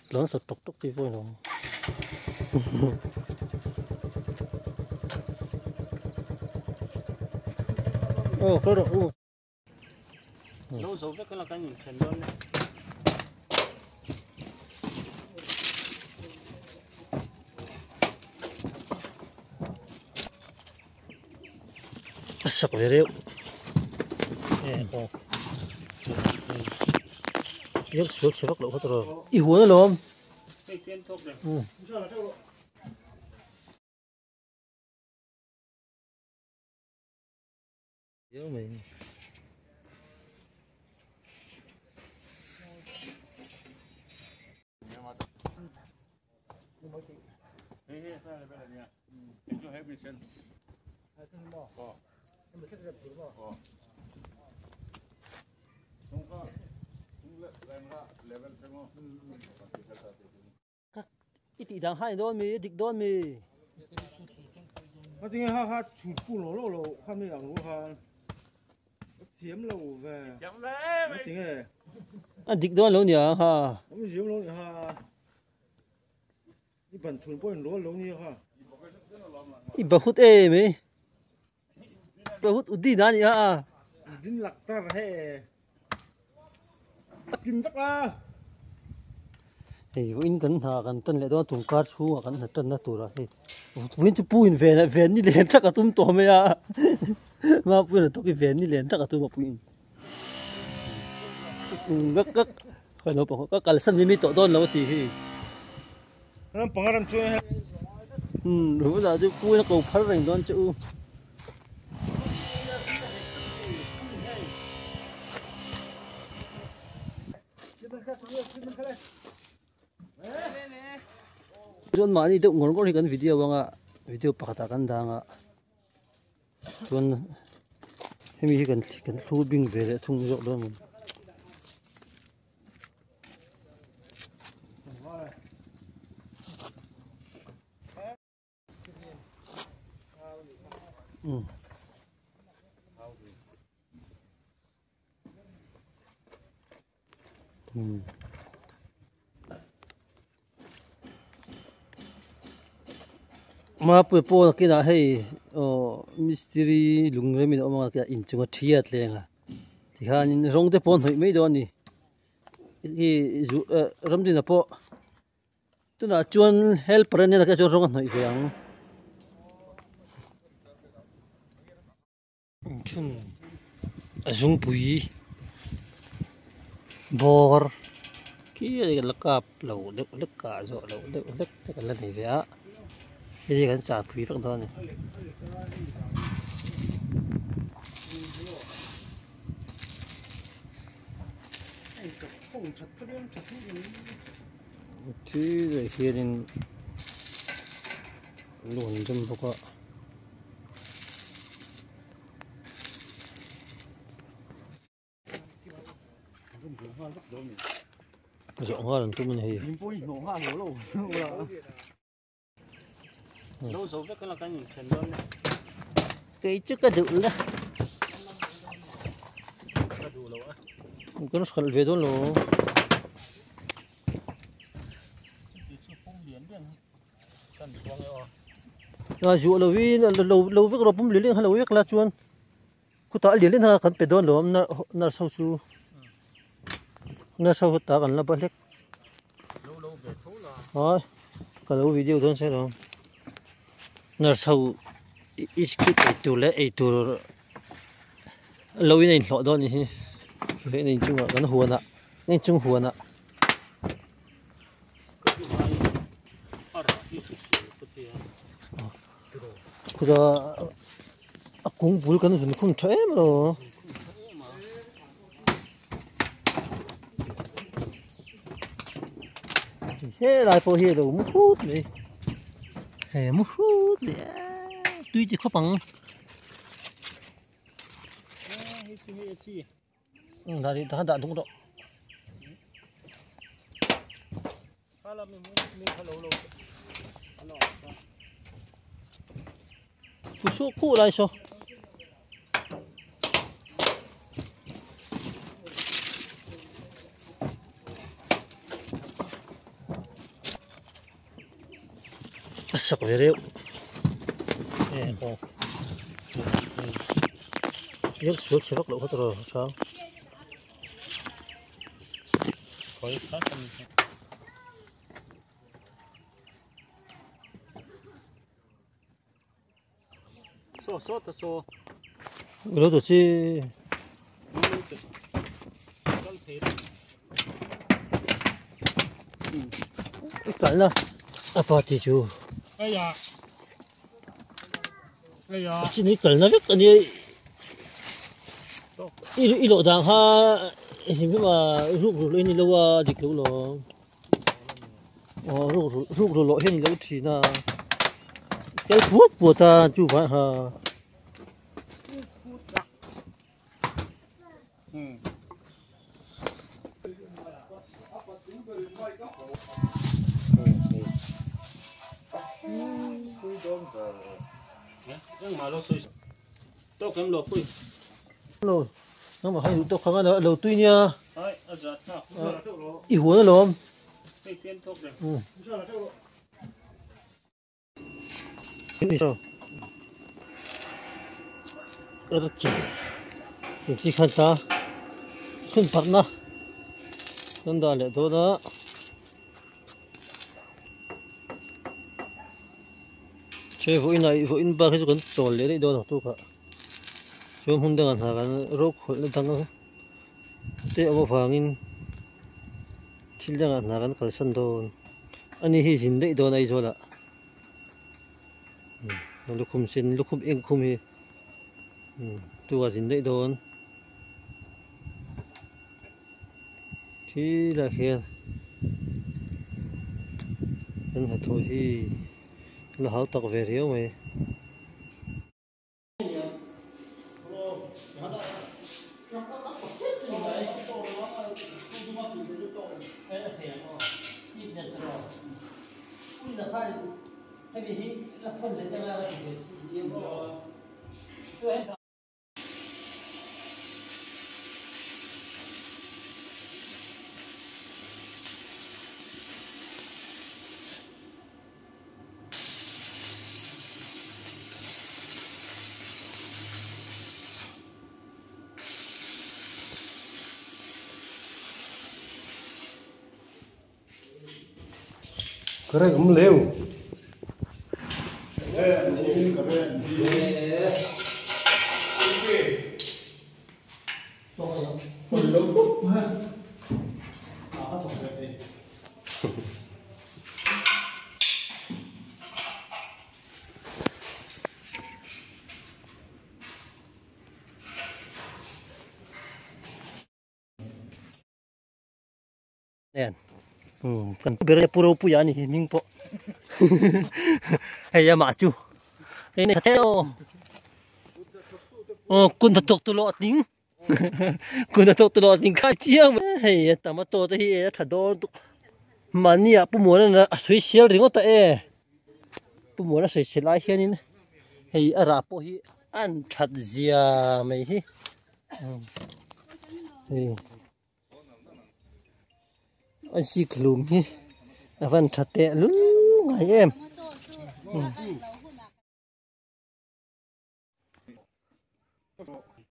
Tlan sat ṭawk ṭawk tih pawh a inawm. Aw kal rawh u. Lo zo vek a la kan inthen dawn e. A sak ve reuh e aw pial sual chhe vak loh kha tawrh i huan alawm Diau mai I tih dang hai dawn mi, i dik dawn mi. Ka tinge ha ha chhun fu lo lo lo kha mi ang ru khan thiam lo ve. Ka tinge. A dik dawn lo nia ha. Am ziam lo ni ha. I ban chhun pawh in rual lo nia kha. I bahut em ei. Bahut udi na ni ha. Din lak tar he. Kim vek a. Hei vawiin kan hna kan tan leh dawn tungkar chhungah kan hna tanna turah hei vawiin chu pu in ven ven ni len thak a tum tawh mai a Mapuiin a tawk i ven ni len thak a tum a puiin ka ka ka naupang ka kalsan mi mi tawh dawn lo a tih hi. Ram panga ram chu Um ruhna chu pu in a ko phar reng dawn che u. Chuan mahni deuh ngawr ngawr hi kan video anga video pakhatah kan dang a chuan hemi hi kan kan thlu bing ve leh thung zawk dawn a ni. Mapui pawh nakinah hei aw mistiri lung remin a awm ang a inchung a thi a tleng a tikhanin rawng te pawh an hnawih mai dawn a ni hi zu eh ramdina pawh. Tunah chuan helper a nia takah chuan rawng a hnawih ve ang. Inchhung a zungpui bawr khi a la kap lo deuh hlek kah zawh loh deuh hlek te kan la nei ve a hei hi kan chah pui vek dawn a ni. Thi leh hianin lu an dawm bawk a. Zawh nghal an tum a ni hei. Lo zo vek a kan inthen dawn e. Kei chu ka duh la. Ka duh lo a. Kan hral ve dawn lo. Chuti chu pum lian lian hi kan chuang e aw. A zuah lo in lo lo vek rawh pum lian lian kha lo vek la chuan khutah a lian lian kha kan pe dawn lo nurse ho chu nurse ho ta kan la ba hlek. Lo lo ve tho la. Hai ka lo video dawn se lo. Nurse ho ice ei tur leh ei tur lo in a inhlawh dawn a nih hi. Hei in chungah kan huanah in chung huanah. Khuta a kung bul kan zun khum tha em lo. Helai pawh hi a lo mu hrut mai he mu hrut mai a tui ti khawp ang dah dah dah duk rawh Ku saw ku lai saw. A sak ve reuh. Pial sual chhe vak loh kha tawrh a chang. Lo tu chi. Kalna a party chu. Chi ni kalna vek ani i lo dang ha him him a ruk ru lo ni lo a dik lo lo. Aw ruk ru ruk ru lo hian lo thin a. Kal puat puat a chu vai ha. Lo tui nia i huan alawm. Chi khan ta chhun pharh na kan dah leh dawn a. Che vawiin ah vawiin bak hi chu kan chawl leh daih dawn ang tuk ah chuan hmun dangah hna kan ro khawlh na dang te awm avangin thil dangah hna kan kalsan dawn ani hi zin daih dawn Aizawl ah lukhum sen lukhum eng khum hi tuk ah zin daih dawn thil ah hian kan hnathawh hi la hau tak ve riau mai. Keren om leu. Kan ber puro puya ni ming po. Hei ama chu. Hei nei theo. Oh kun thok tu lo ting. Kun thok tu lo ting kha chiang. Hei tomato te hi e tha dor tu. Mania pu muan na sui sial ringot ta e. Pu muan sui sel lai hianin hei ara po hi an that zia mai hi. Hei anh si klum hi avan thate lu ngai em.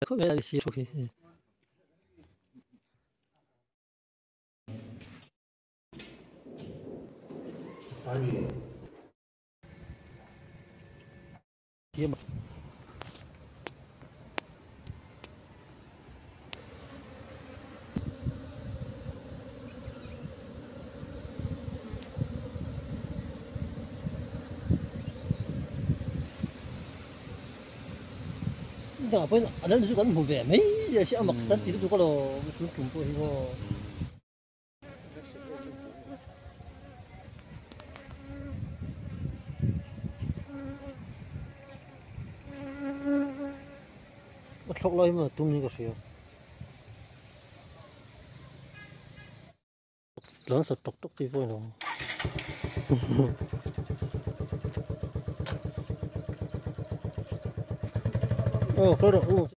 Không biết là gì ok. Da poi anan chu kan hmu ve mai je se amak tan ti tu ko lo tum tum po hi ho. A thlok lai ma tum ni ka hria. Lan sa tok tok ti voi no. Oh, claro.